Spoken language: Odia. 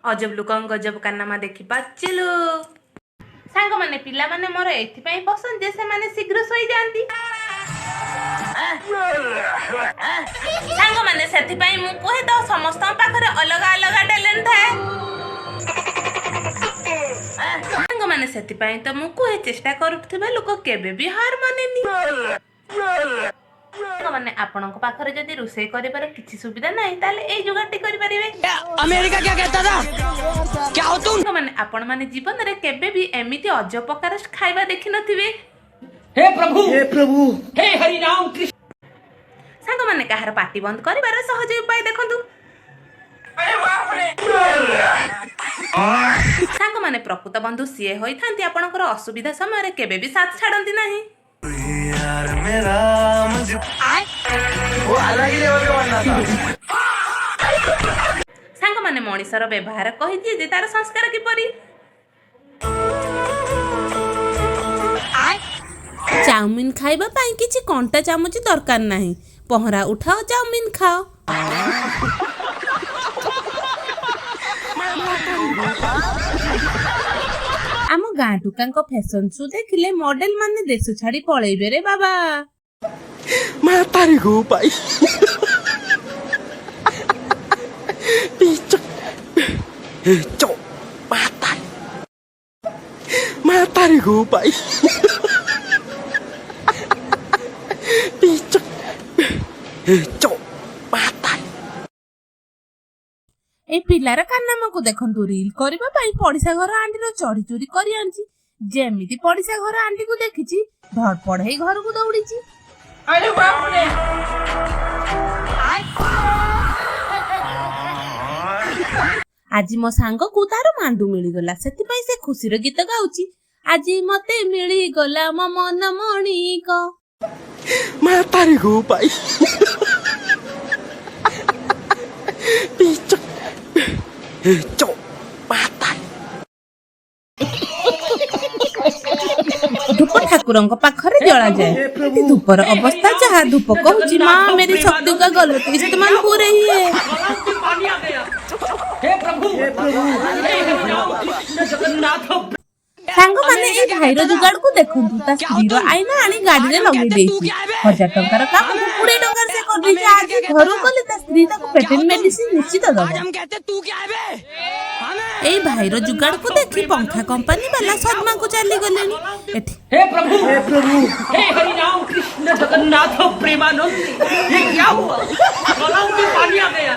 ଅଜବ ଲୋକଙ୍କ ଗଜବ କାରନାମା ଦେଖି ପାଚିଲୁ। ସାଙ୍ଗମାନେ, ପିଲାମାନେ ମୋର ଏଥିପାଇଁ ପସନ୍ଦ ଯେ ସେମାନେ ଶୀଘ୍ର ଶୋଇଯାଆନ୍ତି। ସାଙ୍ଗମାନେ, ସେଥିପାଇଁ ମୁଁ କୁହେ ତ ସମସ୍ତଙ୍କ ପାଖରେ ଅଲଗା ଅଲଗା ଟ୍ୟାଲେଣ୍ଟ ଥାଏ। ସାଙ୍ଗମାନେ, ସେଥିପାଇଁ ତ ମୁଁ କୁହେ ଚେଷ୍ଟା କରୁଥିବା ଲୋକ କେବେ ବି ହାର ମାନେନି। ସାଙ୍ଗମାନେ, ଆପଣଙ୍କ ପାଖରେ ଯଦି ରୋଷେଇ କରିବାର କିଛି ସୁବିଧା ନାହିଁ, ତାହେଲେ ଏଇ ଯୋଗାଡ଼ଟି କରିପାରିବେ। अमेरिका क्या कहता था? क्या हो तुम? ସାଙ୍ଗମାନେ, ଆପଣମାନେ ଜୀବନରେ କେବେ ବି ଏମିତି ଅଜବ ପ୍ରକାର ଖାଇବା ଦେଖିନଥିବେ। हे प्रभु, हे प्रभु, हे हरि राम कृष्ण। ସାଙ୍ଗମାନେ, କାହାର ପାଟି ବନ୍ଦ କରିବାର ସହଜ ଉପାୟ ଦେଖନ୍ତୁ। ସାଙ୍ଗମାନେ, ପ୍ରକୃତ ବନ୍ଧୁ ସିଏ ହୋଇଥାନ୍ତି, ଆପଣଙ୍କର ଅସୁବିଧା ସମୟରେ କେବେ ବି ସାଥ ଛାଡ଼ନ୍ତି ନାହିଁ। यार मेरा मुझे वो अलग ही लेवल का बंदा था। ସାଙ୍ଗମାନେ, ମଣିଷର ବ୍ୟବହାର କହିଦିଏ ଯେ ତାର ସଂସ୍କାର କିପରି। ଚାଉମିନ ଖାଇବା ପାଇଁ କିଛି କଣ୍ଟା ଚାମଚ ଦରକାର ନାହିଁ। ପହଁରା ଉଠାଅ, ଚାଉମିନ ଖାଅ। ଆମ ଗାଁ ଟୁକାଙ୍କ ଫ୍ୟାସନ ଶୋ ଦେଖିଲେ ମଡେଲ ମାନେ ଦେଶ ଛାଡି ପଳେଇବେ ରେ ବାବା। Mata gue. Picek. Cok. Mata. Mata gue. Picek. Cok. Mata. ଏଇ ପିଲାର କାରନାମାକୁ ଦେଖନ୍ତୁ। ରିଲ୍ କରିବା ପାଇଁ ପଡିଶା ଘର ଆଣ୍ଟିର ଚଢି ଚୋରି କରି ଆଣିଛି। ଯେମିତି ପଡିଶା ଘର ଆଣ୍ଟିକୁ ଦେଖିଛି, ଧଡ଼ପଡ ହେଇ ଘରକୁ ଦୌଡ଼ିଛି। ଆଜି ମୋ ସାଙ୍ଗକୁ ତାର ମାଣ୍ଡୁ ମିଳିଗଲା, ସେଥିପାଇଁ ସେ ଖୁସିର ଗୀତ ଗାଉଛି। ଆଜି ମତେ ମିଳିଗଲା ମୋ ମନ ମଣିକ। Mata gue. Picek. Cok. Mata. ଧୂପ ଠାକୁରଙ୍କ ପାଖରେ ଜଳାଯାଏ। ଏଠି ଧୂପର ଅବସ୍ଥା ଯାହା, ଧୂପ କହୁଛି, ମା मेरी शक्ति का गलत इस्तेमाल हो रही है। पानी आ गया। हे प्रभु, हे प्रभु, हे हरि राम कृष्ण जगन्नाथ। ସାଙ୍ଗମାନେ, ଏଇ ଭାଇର ଯୋଗାଡ଼କୁ ଦେଖନ୍ତୁ। ତା ସ୍ତ୍ରୀର ଆଇନା ଆଣି ଗାଡିରେ ଲଗେଇ ଦେଇଛି। 1000 ଟଙ୍କାର କାମକୁ 20 ଟଙ୍କାରେ ସେ କରିଦେଇଛି। ଆଜି ଘରକୁ ଗଲେ ତା ସ୍ତ୍ରୀ ତାକୁ ପେଟେଣ୍ଟ ମେଡିସିନ ନିଶ୍ଚିତ ଦବ। आज हम कहते तू क्या है बे? ଏଇ ଭାଇର ଯୋଗାଡ଼କୁ ଦେଖି ପଙ୍ଖା କମ୍ପାନୀ ବାଲା ସଦମାକୁ ଚାଲିଗଲେଣି ଏଠି। हे प्रभु, हे प्रभु, हे हरि राम कृष्ण जगन्नाथ प्रेमानंद, ये क्या हुआ? गलाव में पानी आ गया।